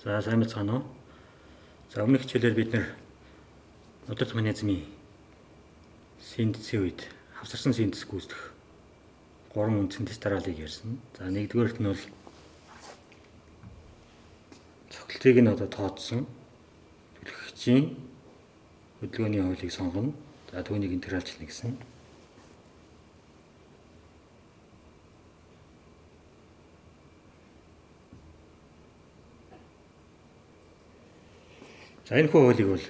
За сайн байцгаана уу? За өмнөх хичээлээр бид нэр нударт механизмын синтезийн үед хавсарсан синтез гүйцэтгэх гурван үндсэн тест дарааллыг ярьсан. За нэгдүгээрт нь бол цогцлтыг нь одоо тооцсон түлхэгчийн хөдөлгөөний хуулийг сонгоно. За түүнийг интегралчлана гэсэн. За энэ хүү хуулийг бол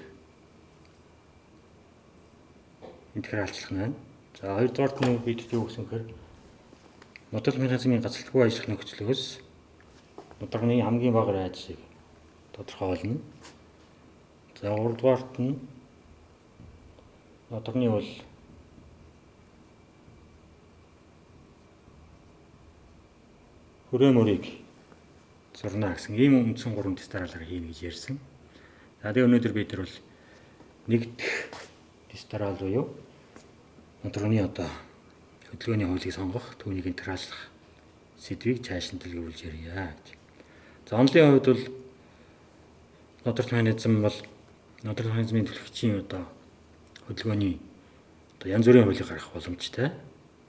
интегралчлах нь байна. За хоёрдугаарт нь бид юу гэсэн гэхээр нударт механизмын гацалтгүй ажиллах нөхцлөөс нударганы хамгийн бага радиусыг тодорхойлно. За гуравдугаарт нь нударганы бол хүрээ мөрийг зурна гэсэн ийм үндсэн гурван тест дараалал хийнэ гэж ярьсан. За тэгээ өнөөдөр бид нар бол нэгдэх тест дараалал буюу нударганы одоо хөдөлгөөний хуулийг сонгох, түүнийг интеграллах сэдвийг цааш нь дэлгэрүүлж ярья гэж. За онлын хувьд бол нударт механизм бол нударт механизмын түлхэгчийн одоо хөдөлгөөний одоо янз бүрийн хуулийг гаргах боломжтой.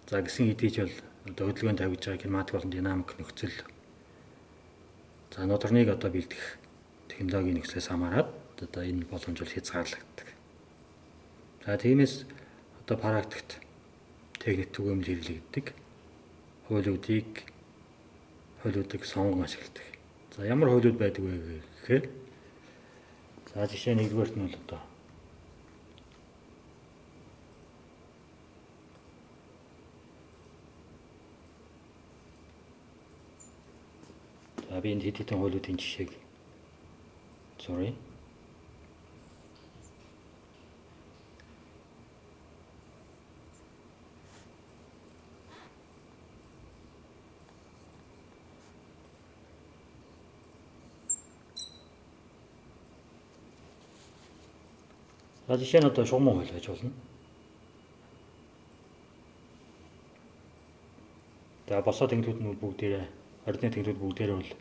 За гисэн хэдий ч бол одоо хөдөлгөөнд тавьж байгаа кинематик болон динамик нөхцөл, за нударныг одоо бэлтгэх технологийн нөхцлөөс хамаарат одоо энэ боломж бол хязгаарлагддаг. За тиймээс одоо практикт техник түгээмэл хэрэглэгддэг хуулиудыг сонгон ашигладаг. За ямар хуулиуд байдаг вэ гэхээр за жишээ нэгдүгээрт нь бол одоо за би энд хэд хэдэн хуулиудын жишээг зуръя. За жишээ нь одоо шугаман хууль байж болно. За босоо тэнглүүд нь бүгдээрээ ордны тэнглүүд бүгдээрээ бол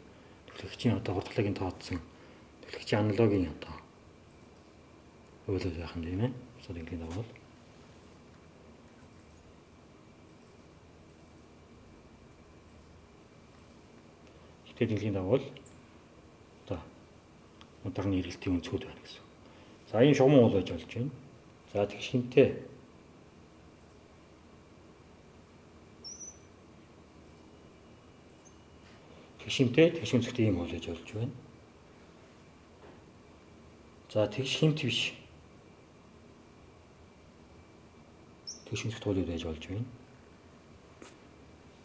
түлхэгчийн одоо хурдлагыг нь тооцсон түлхэгчийн аналогийн одоо хуулиуд байх юм тийм ээ. Босоо тэнглийн дагуу. Ихтэй тэнглийн дагуу одоо нударны эргэлтийн өнцгүүд байна гэсэн. За энэ шугаман хууль байж болж байна. За тэгш хинтээ тэгш хинтээ тэгш өнцөгтэй ийм хууль байж болж байна. За тэгш хинт биш тэгш өнцөгт хууль байж болж байна.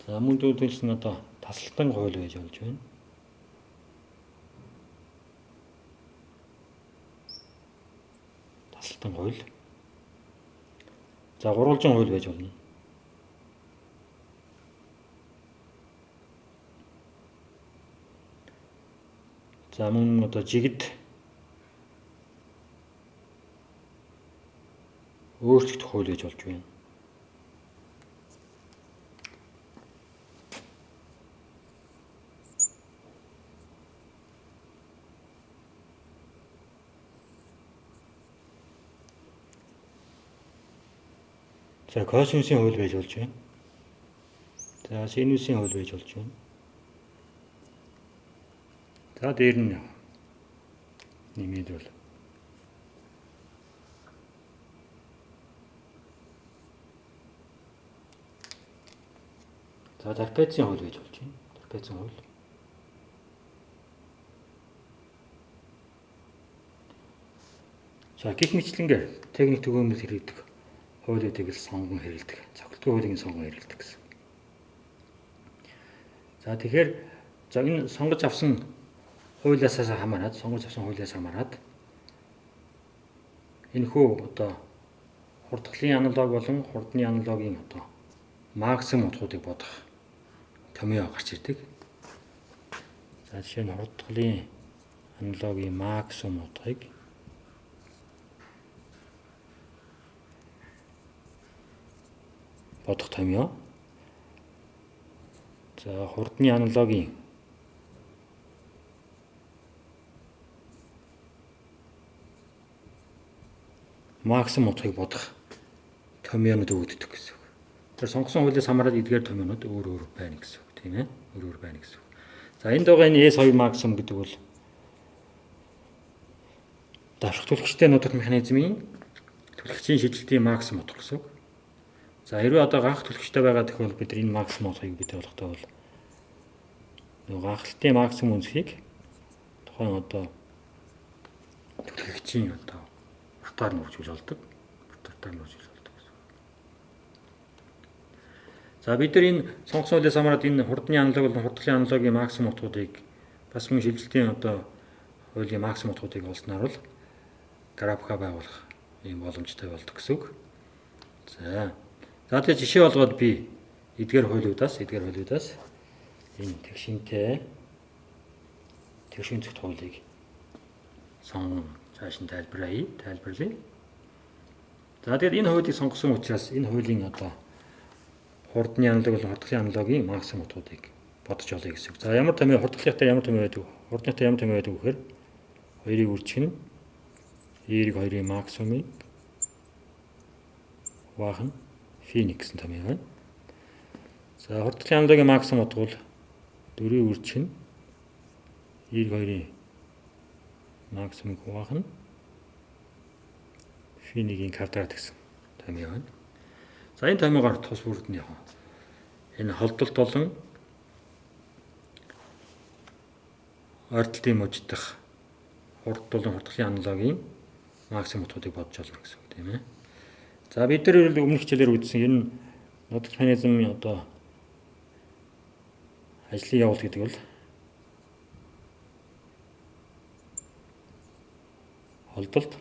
За мөн дөрөвдүгээр нь одоо тасалтан хууль байж болж байна. Тасалтан хууль. За гурвалжин хууль байж болно. За мөн одоо жигд өөрчлөгдөх хууль байж болж байна. За косинусын хууль байж болж байна. За синусын хууль байж болж байна. За дээр нь нэмээд бол за трапецийн хууль байж болж байна. Трапецийн хууль. За гих мэтлэнгээр техник түгээмэл хэрэглэдэг хуулиудыг л сонгон хэрэглэдэг. Цогцолтгүй хуулийг нь сонгон хэрэглэдэг гэсэн. За тэгэхээр за энэ сонгож авсан хуулиасаас хамаарат, сонгож авсан хуулиас хамаарат энэхүү одоо хурдгалын аналог болон хурдны аналогийн одоо максимум утгуудыг бодох томьёо гарч ирдэг. За жишээ нь хурдгалын аналогийн максимум утгыг бодох томьёо. За хурдны аналогийн максимум утгыг бодох томьёонууд өгөгддөг гэсэн үг. Тэр сонгосон хуулиас хамаарат эдгээр томьёонууд өөр өөр байна гэсэн үг, тийм ээ? Өөр өөр байна гэсэн үг. За энд байгаа энэ S2 максимум гэдэг бол давших түлхэгчтэй нудрах механизмын түлхэгчийн шилжилтийн максимум утга гэсэн үг. За хэрвээ одоо ганх түлхэгчтэй байгаа тохиолдолд бид энэ максимум утгыг бид болохтой бол нөгөө ганхлалтын максимум өнцгийг тухайн одоо түлхэгчийн одоо уртаар нь үржүүлж болдог. Уртаар нь үржүүлж болдог гэсэн. За бид нар энэ сонгосон хуулиас хамаарат энэ хурдны аналог болон хурдлын аналогийн максимум утгуудыг бас мөн шилжилтийн одоо хуулийн максимум утгуудыг олсноор бол графика байгуулах ийм боломжтой болдог гэсэн үг. За. За тэгээ жишээ болгоод би эдгээр хуулиудаас энэ тэгшинтэй тэгш өнцөгт хуулийг сонгон цааш нь тайлбарлая. За тэгээд энэ хуулийг сонгосон учраас энэ хуулийн одоо хурдны аналог болон хурдлын аналогийн максимум утгуудыг бодож олъё гэсэн үг. За ямар томьёо хурдлынхтай ямар томьёо байдаг вэ? Хурдныхтай ямар томьёо байдаг вэ гэхээр 2-ыг үржих нь Y2-ын максимумыг хуваах нь фи 1 гэсэн томьёо байна. За хурдлын аналогийн максимум утга бол 4-ийг үржих нь Y2-ын максимумыг хуваах нь фи 1-ийн квадрат гэсэн томьёо байна. За энэ томьёогоор тус бүрд нь яг энэ холдолт болон ойртолтын мужидах хурд болон хурдлын аналогийн максимум утгуудыг бодож олно гэсэн үг, тийм ээ. За бид нар өмнөх хичээлээр үзсэн энэ нудрах механизмын одоо ажлын явдал гэдэг бол холдолт,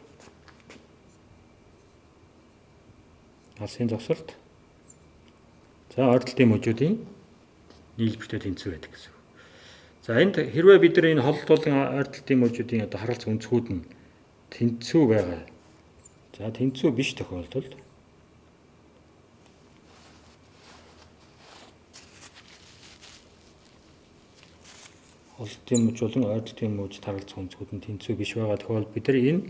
алсын зогсолт, за ойртолтын мужуудын нийлбэртэй тэнцүү байдаг гэсэн үг. За энд хэрвээ бид нар энэ холдолт болон ойртолтын мужуудын одоо харалц өнцгүүд нь тэнцүү байгаа. За тэнцүү биш тохиолдолд холдолтын муж болон ойртолтын муж таралцах өнцгүүд нь тэнцүү биш байгаа тохиолдолд бид нар энэ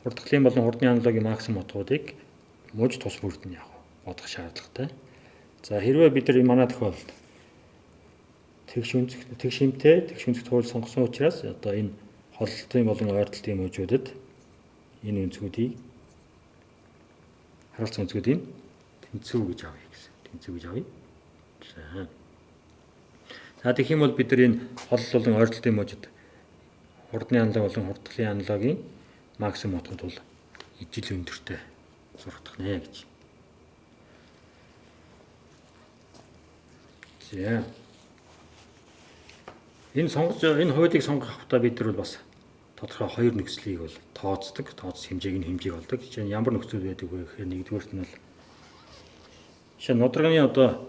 хурдгалын болон хурдны аналогийн максимум утгуудыг муж тус бүрд нь яг бодох шаардлагатай. За хэрвээ бид нар манай тохиолдолд тэгш өнцөг, тэгш хэмтэй, тэгш өнцөгт хууль сонгосон учраас одоо энэ холдолтын болон ойртолтын мужуудад энэ өнцгүүдийг харалцсан өнцгүүдийг тэнцүү гэж авъя гэсэн. Тэнцүү гэж авъя. За. За тэгэх юм бол бид нар энэ холдол болон ойртолтын мужид хурдны аналог болон хурдлын аналогийн максимум утгад бол ижил өндөртэй зурагдах нэ гэж. За. Энэ сонгож энэ хуулийг сонгох явхдаа бид нар бол бас тодорхой хоёр нөхцөлийг бол тооцдог. Тооц хэмжээг нь хэмжээг болдог. Жишээ нь ямар нөхцөл байдаг вэ гэхээр нэгдүгээрт нь бол жишээ нудрагны одоо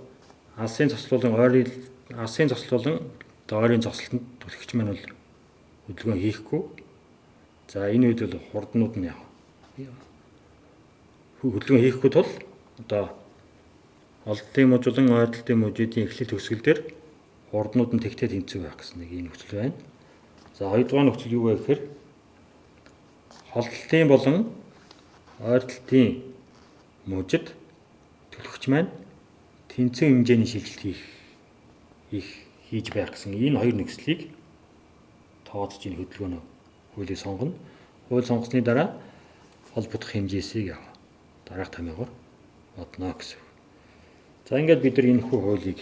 алсын зогсол болон ойрын алсын зогсол болон одоо ойрын зогсолтод түлхэгч маань бол хөдөлгөөн хийхгүй. За энэ үед бол хурднууд нь яг хөдөлгөөн хийхгүй тул одоо холдолтын муж болон ойртолтын мужуудын эхлэл төгсгөл дээр хурднууд нь тэгтээ тэнцүү байх гэсэн нэг ийм нөхцөл байна. За хоёрдугаар нөхцөл юу вэ гэхээр холдолтын болон ойртолтын мужид түлхэгч маань тэнцүү хэмжээний шилжилт хийж байх гэсэн энэ хоёр нөхцөлийг тооцож энэ хөдөлгөөнөө хуулийг сонгоно. Хууль сонгосны дараа холбогдох хэмжээсийг яг дараах томьёогоор бодно гэсэн. За ингээд бид нар энэ хүү хуулийг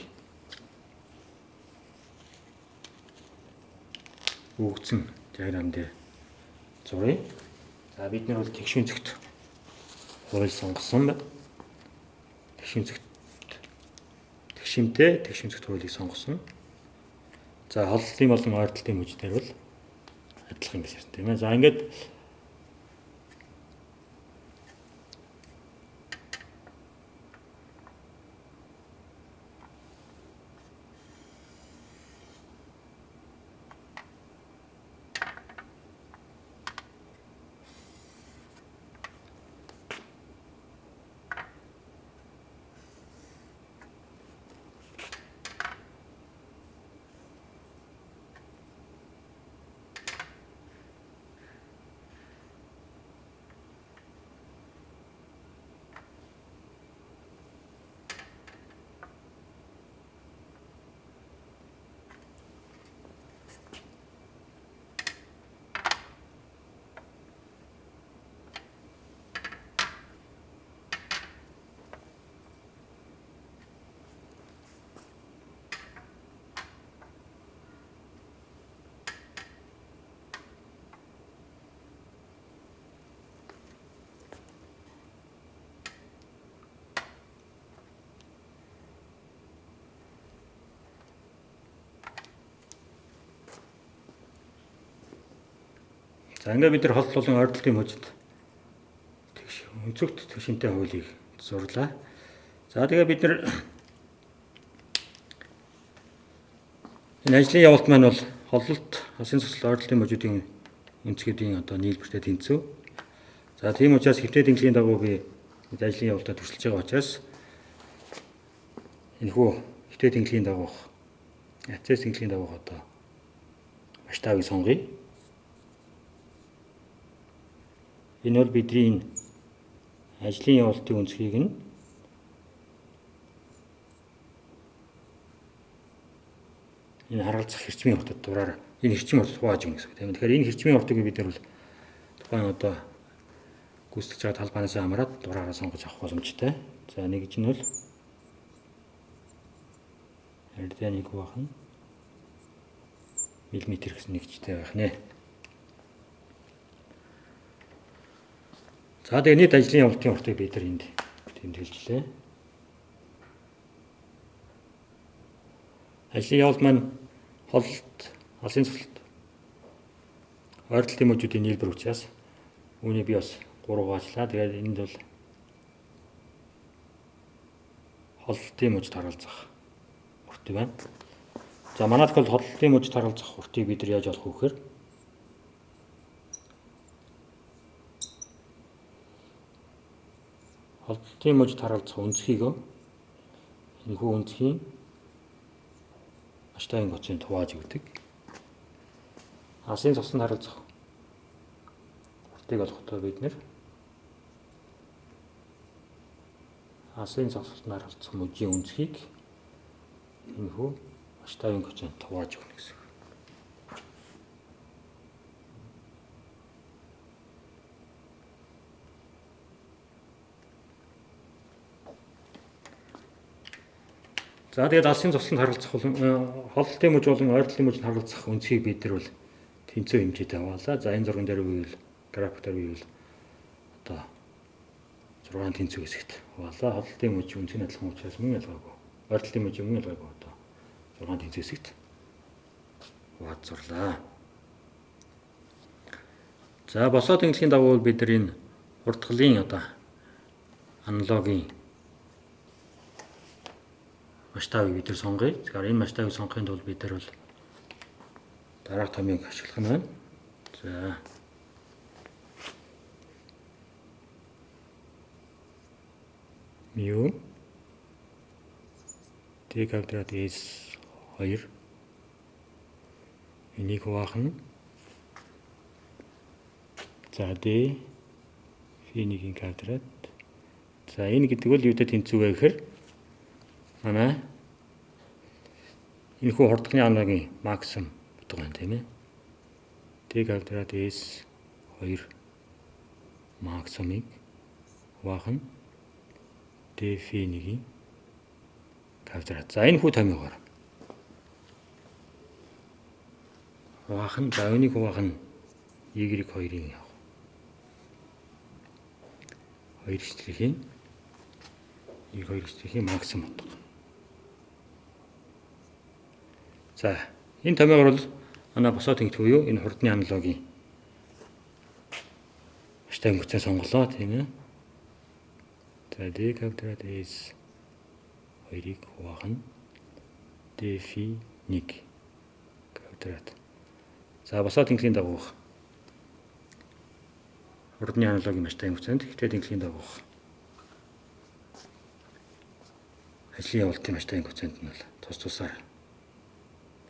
өгөгдсөн диаграм дээр зуръя. За бид нар бол тэгш өнцөгт хууль сонгосон байна. Тэгш өнцөгт тэгш хэмтэй тэгш өнцөгт хуулийг сонгосон. За холдолтын болон ойртолтын мөч дээр бол адилхан гэсэн юм, тийм ээ. За ингээд За ингээд бид нар холдол болон ойрдлын мужид тэгш өнцөгт тэгшинтэй хуулийг зурлаа. За тэгээ бид нар энэ ажлын явалт маань бол холлолт, алсын цогцлолт, ойрдлын мужуудын өнцгүүдийн одоо нийлбэртэй тэнцүү. За тийм учраас хэвтэй тэнхлийн дагуу би ажлын явалтаа төрсөлж байгаа учраас энэхүү хэвтэй тэнхлийн дагуух абсцесс тэнхлийн дагуух одоо масштабыг сонгоё. Энэ бол бидний ажлын явалтын өнцгийг нь энэ харгалзах хэрчмийн уртад дураар энэ хэрчмийн уртад хувааж өгнө гэсэн үг тийм. Тэгэхээр энэ хэрчмийн уртыг бид нар бол тухайн одоо гүйцэтгэж байгаа талбаанаас хамаарат дураараа сонгож авах боломжтой. За нэг нь бол ардаа нэг бахан миллиметр гэсэн нэгжтэй байх нэ. За тэгээ нийт ажлын явалтын уртыг бид нар энд тэмдэглэжлээ. Ажлын явалт маань холлолт, алсын цогцлолт, ойрдлын мужуудын нийлбэр учраас үүнийг би бас 3 хуваажлаа. Тэгээд энд бол холлолтын мужид харгалзах урт байна. За манай тохиолдолд холлолтын мужид харгалзах уртыг бид нар яаж олох вэ гэхээр холлолтын мужид харгалзах өнцгийг энэхүү өнцгийн масштабын коэффициент хувааж өгдөг. Алсын цогцлолтод харгалзах уртыг олохдоо бид нэр алсын цогцлолтод харгалзах мужийн өнцгийг энэхүү масштабын коэффициент хувааж өгнө гэсэн. За тэгээд алсын цогцлолтод харгалзах болон холлолтын муж болон ойрдлын мужид харгалзах өнцгийг бид нар бол тэнцүү хэмжээтэй хаваалаа. За энэ зурган дээр үйл график дээр үйл одоо 6 тэнцүү хэсэгт хаваалаа. Холлолтын муж өнцгийн адилхан учраас мөн ялгаагүй. Ойрдлын муж мөн ялгаагүй одоо 6 тэнцүү хэсэгт хувааж зурлаа. За босоо тэнхлийн дагуу бид нар энэ хурдгалын одоо аналогийн масштабыг бид нар сонгоё. Тэгэхээр энэ масштабыг сонгохын тулд бид нар бол дараах томьёог ашиглах нь байна. За μ d квадрат s 2 энийг хуваах нь за d фи 1-ийн квадрат. За энэ гэдэг бол юутай тэнцүү вэ гэхээр манай энэхүү хурдны аналогийн максимум утга байна тийм ээ. D квадрат S 2 максимумыг хуваах нь D фи 1-ийн квадрат. За энэ хүү томьёогоор хуваах нь за үүнийг хуваах нь y2-ийн яг 2 штрихийн y2 штрихийн максимум утга. За энэ томьёогоор бол манай босоо тэнхт буюу энэ хурдны аналогийн масштабын коэффициент сонголоо тийм ээ. За d квадрат s 2-ыг хуваах нь d фи 1 квадрат. За босоо тэнхлийн дагуух хурдны аналогийн масштабын коэффициент хэвтэй тэнхлийн дагуух ажлын явалтын масштабын коэффициент нь бол тус тусаар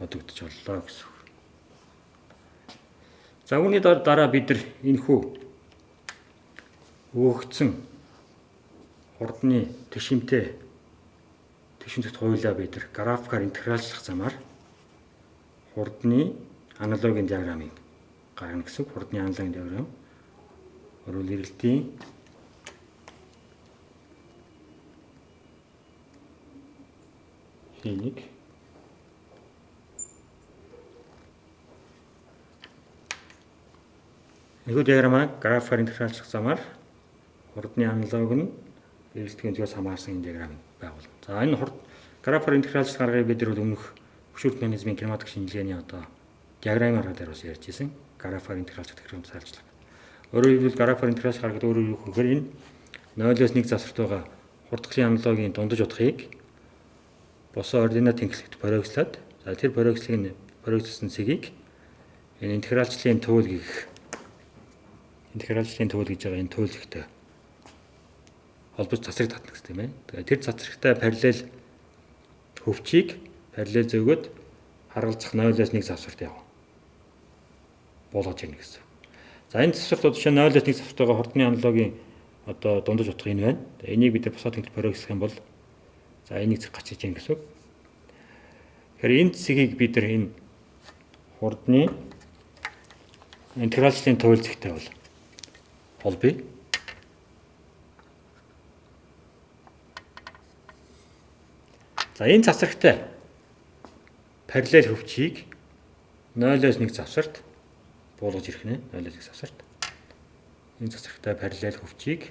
бодогдож боллоо гэсэн үг. За үүний дараа бид нар энэхүү өгөгдсөн хурдны тэгшимтэй тэгшимтгт хуулиа бид нар графикаар интеграллах замаар хурдны аналогийн диаграммыг гаргана гэсэн үг. Хурдны аналогийн диаграмм өөрөөр эргэлтийн хий 1 Энэхүү диаграммаа графикаар интеграллах замаар хурдны аналог нь эргэлтийн өнцгөөс хамаарсан энэ диаграмм байгуулна. За энэ хурд графикаар интеграллах аргыг бид нар өмнөх хөшүүрт механизмын кинематик шинжилгээний одоо диаграмм арга дээр бас ярьж ирсэн. Графаар интегралч гэдэг юм зайлчлах. Өөрөөр хэлбэл графаар интегралч гаргад өөрөөр юу гэхээр энэ 0-оос 1 завсарт байгаа хурдгалын аналогийн дундаж утгыг босоо ординат тэнхлэгт проектлаад, за тэр проектлыг нь проектлсан цэгийг энэ интегралчлалын туул гэх интегралчлалын туул гэж байгаа энэ туул зэгтэй холбож цацраг татна гэсэн тийм ээ. Тэгээ тэр цацрагтай параллел хөвчийг параллел зөөгөөд харгалзах 0-оос 1 завсарт явна. Буулгаж ирнэ гэсэн. За энэ завсарт жишээ нь 0-оос 1 завсарт байгаа хурдны аналогийн одоо дундаж утга энэ байна. Тэгээ энийг бид бусад тэнхлэг проектлох юм бол за энийг зэг гарч иж гин гэсэн. Тэгэхээр энэ цэгийг бид нар энэ хурдны интегралчлалын туул зэгтэй бол холбоё. За энэ цацрагтай параллел хөвчийг 0-оос 1 завсарт буулгаж ирэх нэ. 0-оос 1 завсарт. Энэ цацрагтай параллел хөвчийг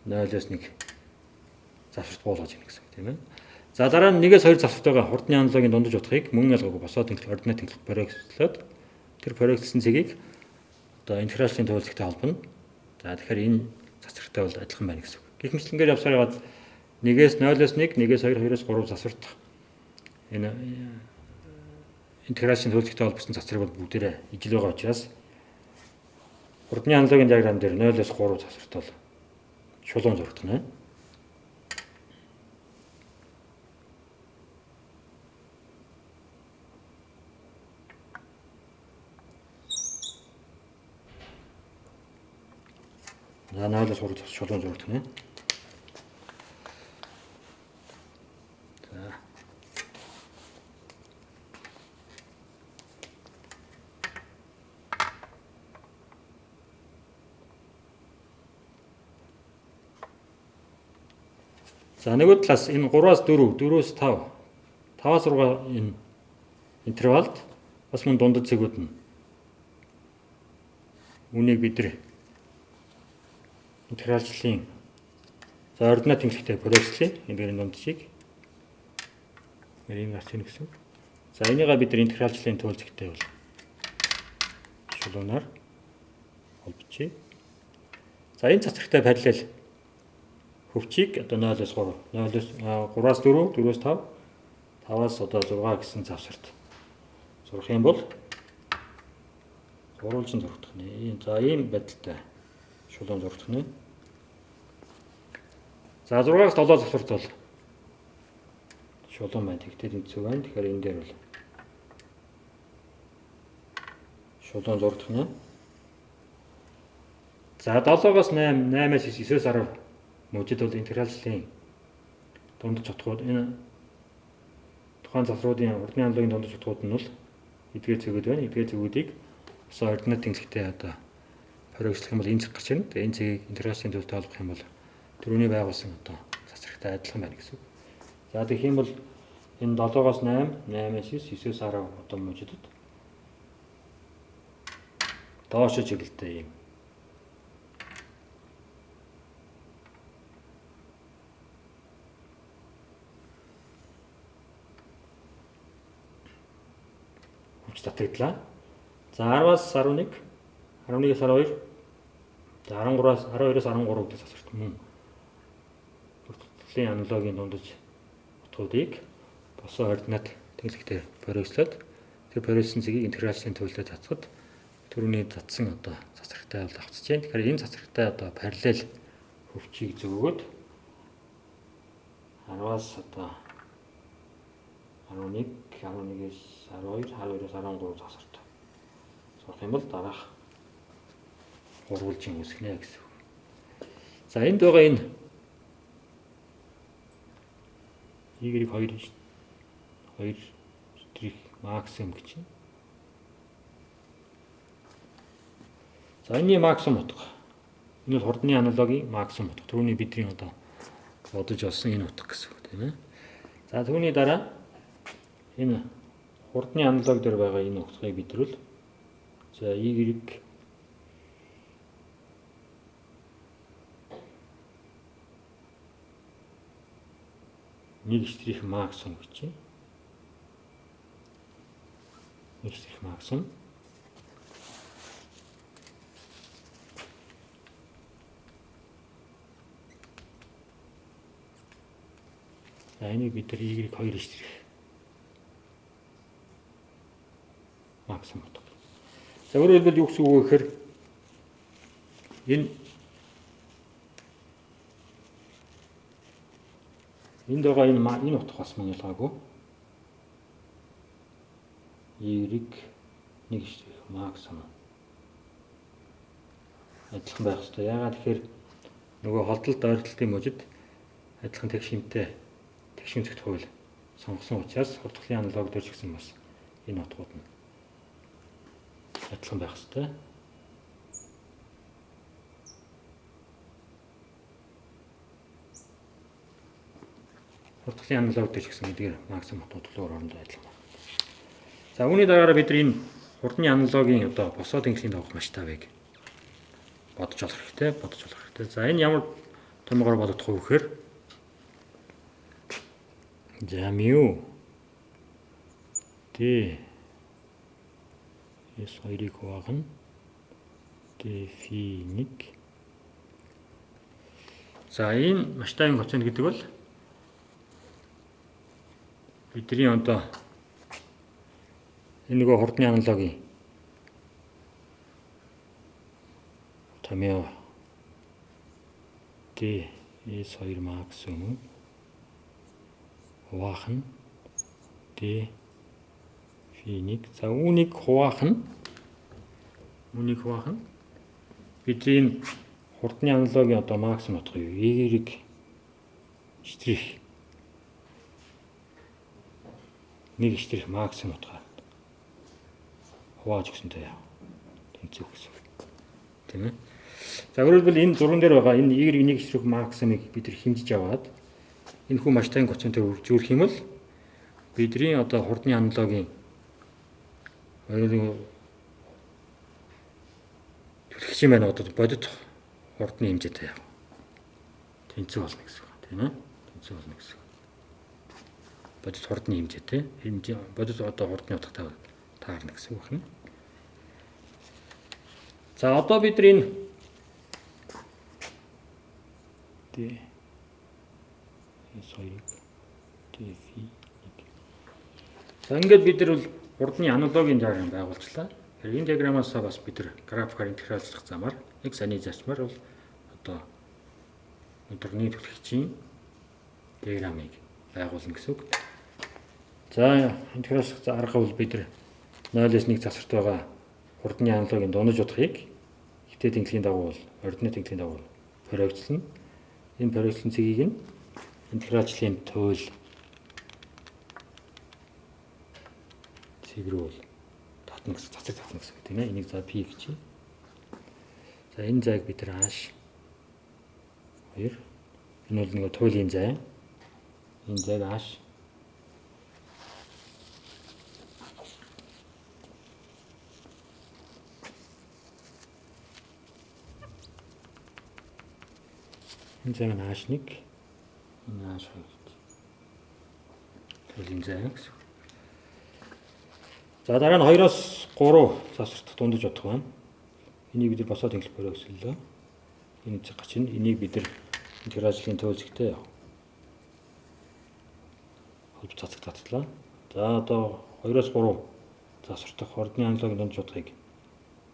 0-оос 1 завсарт буулгаж ирнэ гэсэн үг тийм ээ. За дараа нь 1-ээс 2 завсарт байгаа хурдны аналогийн дундаж утгыг мөн ялгаагүй босоо тэнхлэг ординат тэнхлэг проектлоод тэр проектлсан цэгийг одоо интегралчлалын туул зэгтэй холбоно. За тэгэхээр энэ цацрагтай бол адилхан байна гэсэн үг. Гэх мэтлэнгээр явсаар яваад 1-ээс 0-оос 1, 1-ээс 2, 2-оос 3 завсарт энэ интеграцийн төлөвлөлттэй холбогдсон цацраг бол бүгдээрээ ижил байгаа учраас хурдны аналогийн диаграм дээр 0-оос 3 завсарт бол шулуун зурагдах нь. За 0-оос 3 завсарт шулуун зурагдах нь. За нөгөө талаас энэ 3-аас 4, 4-өөс 5, 5-аас 6 энэ интервалд бас мөн дундад цэгүүд нь үнийг бид нар интегралчлалын за ординат тэнхлэгтэй проектлээ. Энэ дээр дундчийг ийм гарч ирнэ гэсэн. За энийгээ бид нар интегралчлалын туул зэгтэй бол шулуунаар холбочихъя. За энэ цацрагтай параллел хөвчийг одоо 0-оос 3, 0-оос 3-аас 4, 4-өөс 5, 5-аас одоо 6 гэсэн завсарт зурах юм бол гурвалжин зурагдах нэ. За ийм байдалтай шулуун зурагдах нэ. За 6-аас 7 завсарт бол шулуун байна. Тэгтэл энэ зүг байна. Тэгэхээр энэ дээр бол шулуун зурагдах нэ. За 7-оос 8, 8-аас 9-өөс 10 мужид бол интегралчлалын дундаж утгууд энэ тухайн завсруудын хурдны аналогийн дундаж утгууд нь бол эдгээр цэгүүд байна. Эдгээр цэгүүдийг бас ординат тэнхлэгтэй одоо проектлох юм бол энэ цэг гарч ирнэ. Тэгээ энэ цэгийг интеграцийн төлөвтэй холбох юм бол түрүүний байгуулсан одоо цацрагтай адилхан байна гэсэн үг. За тэгэх юм бол энэ 7-оос 8, 8-аас 9, 9-өөс 10 одоо мужидод доошо чиглэлтэй ийм хүч татагдлаа. За 10-аас 11, 11-ээс 12, за 13-аас 12-оос 13 гэдэг завсарт мөн бүртгэлийн аналогийн дундаж утгуудыг босоо ординат тэнхлэгтэй проектлоод тэр проектсэн цэгийг интеграцийн төлөвлөлтөд татхад түрүүний татсан одоо цацрагтай бол авцж байна. Тэгэхээр энэ цацрагтай одоо параллел хөвчийг зөөгөөд 10-аас одоо 11, 11-ээс 12, 12-оос 13 завсарт сурах юм бол дараах гурвалжин үүсгэнэ гэсэн үг. За энд байгаа энэ y 2 2 штрих максимум гэж байна. За энэний максимум утга. Энэ бол хурдны аналогийн максимум утга. Түрүүний бидний одоо бодож олсон энэ утга гэсэн үг тийм ээ. За түүний дараа энэ хурдны аналог дээр байгаа энэ утгыг бид нар за y нэг штрих максимум гэж байна. Нэг штрих максимум. За энийг бид нар y2 штрих максимум утга. За өөрөөр хэлбэл юу гэсэн үг вэ гэхээр энэ энд байгаа энэ утга бас мөн ялгаагүй. Y1 штрих максимум адилхан байх ёстой. Яагаад тэгэхээр нөгөө холдолд ойртолтын мужид адилхан тэгш хэмтэй тэгш өнцөгт хууль сонгосон учраас хурдхлын аналог дээр ч гэсэн бас энэ утгууд нь адилхан байх ёстой. Хурдхлын аналог дээр ч гэсэн эдгээр максимум утгууд өөр орондоо адилхан байна. За үүний дараагаар бид нар энэ хурдны аналогийн одоо босоо тэнхлийн дагуух масштабыг бодож олох хэрэгтэй, За энэ ямар томоогоор бодогдох вэ гэхээр за мю d S2-ыг хуваах нь d фи 1. За энэ масштабын коэффициент гэдэг бол бидний одоо энэ нөгөө хурдны аналогийн томьёо d S2 максимум хуваах нь d фи 1. За үүнийг хуваах нь бидний хурдны аналогийн одоо максимум утга юу? Y штрих 1 штрих максимум утгаар хувааж өгсөнтэй яа. Тэнцэх гэсэн. Тийм ээ. За өөрөөр хэлбэл энэ зурган дээр байгаа энэ Y1 штрих максимумыг бид нар хэмжиж аваад энэ хүү масштабын коэффициентээр үржүүлэх юм бол бидний одоо хурдны аналогийн түлхэгч юм байна одоо бодит хурдны хэмжээтэй яа. Тэнцэх болно гэсэн үг тийм ээ. Тэнцэх болно гэсэн үг. Бодит хурдны хэмжээтэй хэмжээ бодит одоо хурдны утгатай таарна гэсэн үг байна. За одоо бид нар энэ D S2 D фи 1. За ингээд бид нар бол хурдны аналогийн диаграм байгуулчлаа. Тэгэхээр энэ диаграмаас бас бид нар графикаар интегралжлах замаар нэг саний зарчмаар бол одоо өдрийн түлхэгчийн диаграмыг байгуулна гэсэн үг. За интегралжлах арга бол бид нар 0-ээс 1 засварт байгаа хурдны аналогийн дундаж утгыг хитэ тэнхлийн дагуу бол ординат тэнхлийн дагуу проектлно. Энэ проектлон цэгийг нь интегралжлын туйл цэг рүү бол татна гэсэн, цацаг татна гэсэн үг тийм ээ. Энийг за P гэж. За энэ зайг бид нар H 2. Энэ бол нэг туйлын зай. Энэ зайг H энэ зай нь H1, энэ H2 гэж. Туйлын зай гэсэн. За дараа нь 2-оос 3 засварт дундаж утга байна. Энийг бид нар босоо тэнхлэх проектлоо. Энэ зэг гач нь энийг бид нар интегралжлын туйл зэгтэй холбож цацаг татлаа. За одоо 2-оос 3 засварт хурдны аналогийн дундаж утгыг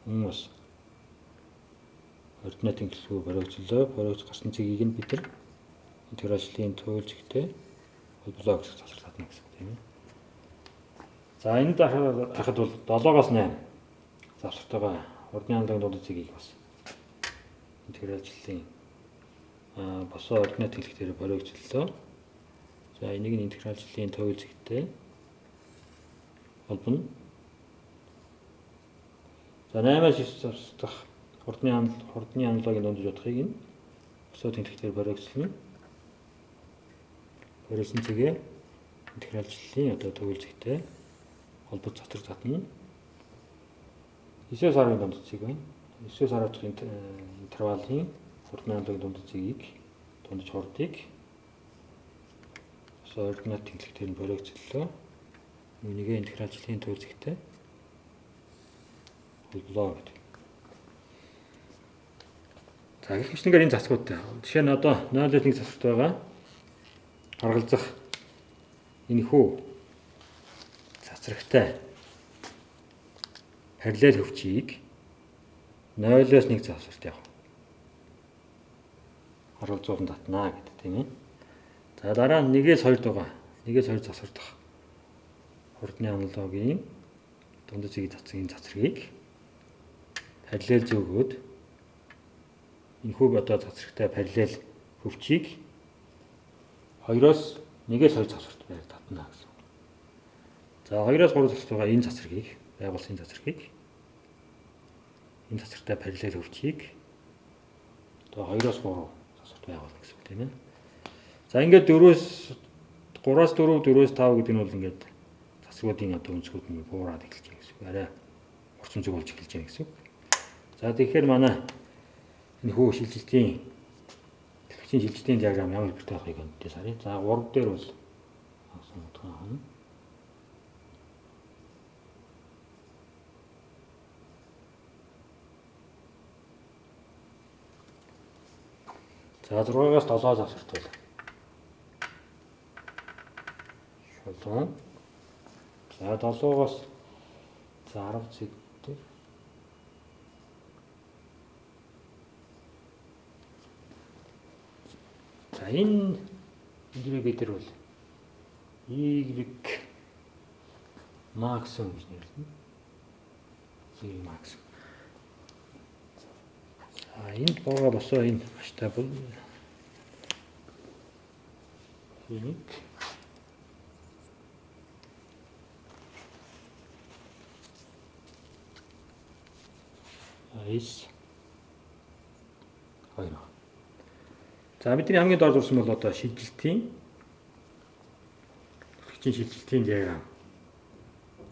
мөн бас ординат тэнхлэхүү проектлоо. Проект гарсан цэгийг нь бид нар интегралжлын туйл зэгтэй холболоо гэсэн засвар татна гэсэн тийм ээ. За энд харахад бол 7-оос 8 завсарт байгаа хурдны аналогийн дундаж цэгийг бас интегралжлын босоо ординат тэнхлэх дээр проектлоо. За энийг нь интегралжлын туйл зэгтэй холбоно. За 8-аас 9 завсардах хурдны аналогийн дундаж утгыг нь босоо тэнхлэх дээр проектлно. Проектсэн цэгээ интегралжлын одоо туйл зэгтэй холбож цацраг татна. 9-ээс 10-ын дундаж цэг байна. 9-ээс 10 дахь интервалын хурдны аналогийн дундаж цэгийг дундаж хурдыг бас ординат тэнхлэх дээр нь проектлоо. Үүнийгээ интегралжлын туйл зэгтэй холболоо гэдэг. За гэх мэтчилэнгээр энэ засгууд. Жишээ нь одоо 0-1 засварт байгаа харгалзах энэхүү цацрагтай параллел хөвчийг 0-оос 1 завсарт явах. Харуул зууран татнаа гэдэг тийм ээ. За дараа нь 1-ээс 2 байгаа. 1-ээс 2 завсарт дах хурдны аналогийн дундад зэгийг татсан энэ цацрагийг параллел зөөгөөд энэхүү одоо цацрагтай параллел хөвчийг 2-оос 1-ээс 2 завсарт байр татна гэсэн. За 2-оос 3 завсарт байгаа энэ цацрагийг байгуулсан цацрагийг энэ цацрагтай параллел хөвчийг одоо 2-оос 3 завсарт байгуулна гэсэн үг тийм ээ. За ингээд 4-өөс 3-аас 4, 4-өөс 5 гэдэг нь бол ингээд цацрагуудын одоо өнцгүүд нь буураад эхэлж байгаа гэсэн үг. Арай хурц өнцөг болж эхэлж байгаа гэсэн үг. За тэгэхээр манай энэ хүү шилжилтийн түлхэгчийн шилжилтийн диаграм ямар хэлбэртэй байхыг өнөөдөөс харъя. За 3 дээр бол утгаа хана. За 6-аас 7 завсарт бол шулуун. За 7-оос за 10 цэг дээр за энэ эндээ бид нар бол Y максимум гэж нэрлэнэ. Y максимум. За энд байгаа босоо энэ масштаб бол нэг S 2. За бидний хамгийн доор зурсан бол одоо шилжилтийн түлхэгчийн шилжилтийн диаграм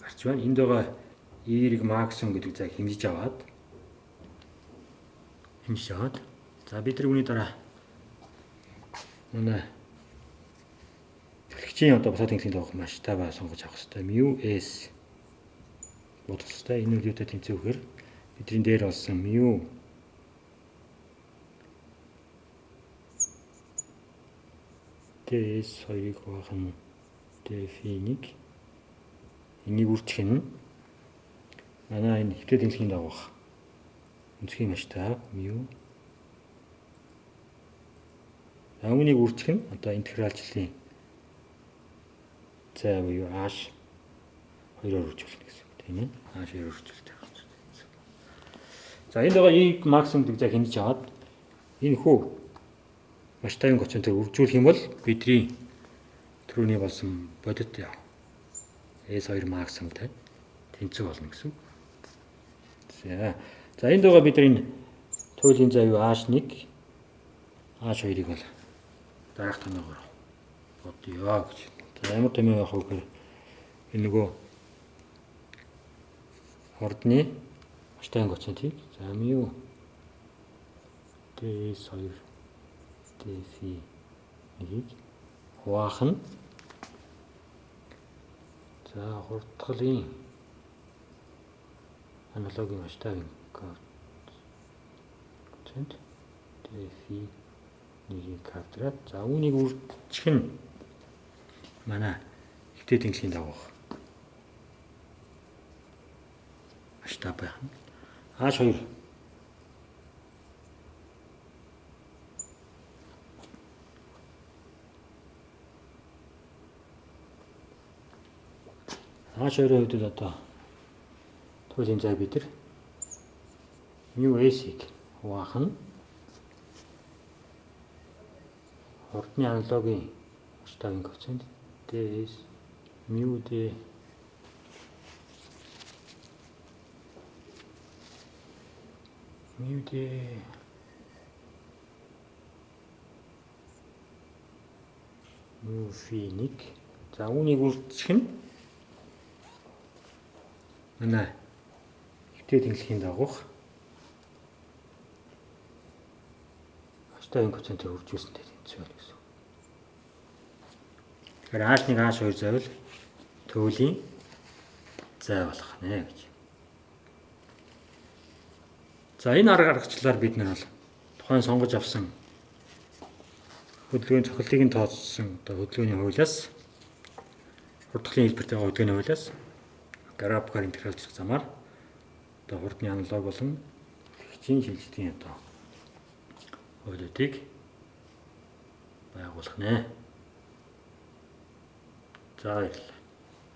гарч байна. Энд байгаа Y максимум гэдэг зайг хэмжиж аваад за бид нар үүний дараа манай түлхэгчийн одоо босоо тэнхлийн дагуух масштабаа сонгож авах хэрэгтэй. Mu S бодох хэрэгтэй. Энэ үйл юутай тэнцвэхээр бидний дээр олсон mu DS 2-ыг хуваах нь D-ийг энийг үржих нь манай энэ хэвтэй тэнхлийн дагуух өнцгийн масштаб mu. За үүнийг үржих нь одоо интегралчлалын зай буюу h 2-оор үржүүлнэ гэсэн үг тийм ээ. H 2-оор үржүүлдэг. За энд байгаа Y максимум гэдэг зай хэмжиж аваад энэ хүү масштабын коэффициентээр үржүүлэх юм бол бидний түрүүний болсон бодит S2 максимумтай тэнцүү болно гэсэн үг. За энд байгаа бид энэ туйлын зай H1 H2-ыг бол дараах тоноогоор бодъё гэж. За ямар томьёо явах вэ гэхээр энэ нөгөө хурдны масштабын коэффициентийг за mu DS2 DC нэгийг хуваах нь за хурдгалын аналогийн масштабын коэффициент DC нэгийг квадрат. За үүнийг үржих нь манай хэвтэй тэнхлийн дагуух масштаб байх нь H2 H2-ын хувьд одоо туйлын зай бид нар mu S-ийг хуваах нь хурдны аналогийн масштабын коэффициент DS mu D mu D mu phi 1. За үүнийг үржих нь манай хэвтэй тэнхлэхийн дагуух масштабын коэффициентээр үржүүлсэнтэй тэнцүү байна гэсэн үг. Тэгэхээр H1 H2 зайвал туйлын зай болох нэ гэж. За энэ арга аргачлалаар бид нар бол тухайн сонгож авсан хөдөлгөөний цохилтыг нь тооцсон одоо хөдөлгөөний хуулиас Хурдхлын хэлбэртэй байгаа хөдөлгөөний хуулиас графикаар интегралжих замаар одоо хурдны аналог болон тэгчийн шилжилтийн одоо хуулиудыг байгуулах нэ. За, баярлалаа.